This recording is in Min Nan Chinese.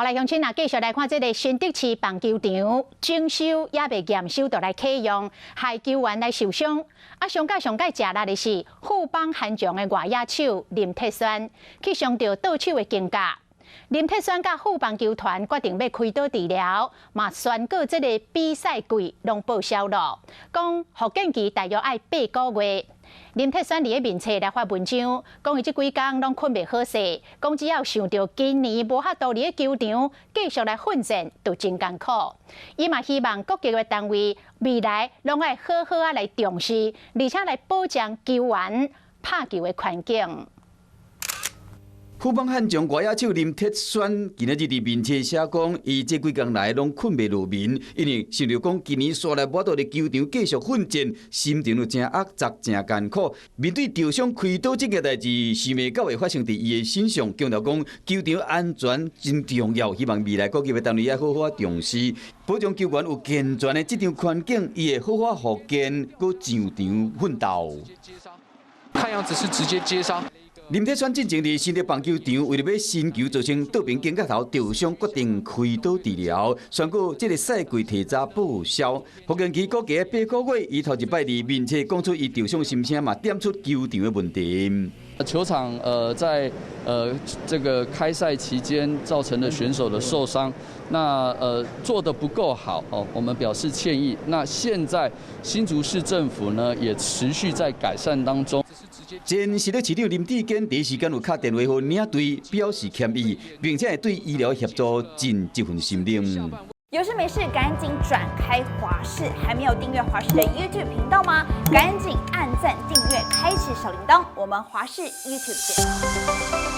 來鄉親啊，繼續來看這个新竹市棒球場整修猶未驗收就來啟用，害球員來受傷。啊，上蓋上蓋食力的是富邦悍將的外野手林鐵宣，去傷著倒手的肩胛。林鐵宣佮富邦球團決定欲開刀治療，嘛宣告這个比賽季攏報銷囉。講復健期大約愛八個月。林鐵宣佇咧面冊來發文章，講伊這幾工攏睏袂好勢，講只要想著今年無法度佇咧球場繼續來奮戰，就真艱苦。伊嘛希望各級的單位未來攏愛好好仔來重視，而且來保障球員拍球的環境。富邦悍將外野手林鐵宣今仔日佇面冊寫講，伊這幾工來攏睏袂落眠，因為想著講今年煞來無法度佇球場繼續奮戰，心情就誠壓抑、誠艱苦。面對受傷開刀這件代誌，想袂到會發生佇伊的身上，強調講球場安全真重要，希望未來各級的單位愛好好重視，保障球員有健全的職場環境，伊會好好復健，閣上場奮鬥。看樣子是直接接傷。林鐵宣進前佇新竹棒球場，為著欲伸球造成倒爿肩胛頭受傷，決定開刀治療，宣告這个賽季提早報銷。復健期估計八個月，伊頭一擺佇面冊講出伊受傷心聲嘛，點出球場的問題。球場在這個開賽期間造成的選手的受傷，那做得不夠好哦，我們表示歉意。那現在新竹市政府呢也持續在改善當中。前新竹市長林智堅第一時間有敲電話予領隊表示歉意，並且對醫療協助盡這份心力。有事沒事趕緊轉開華視，還沒有訂閱華視的 YouTube 頻道嗎？趕緊按讚訂閱，開啟小鈴鐺。我們華視 YouTube 見。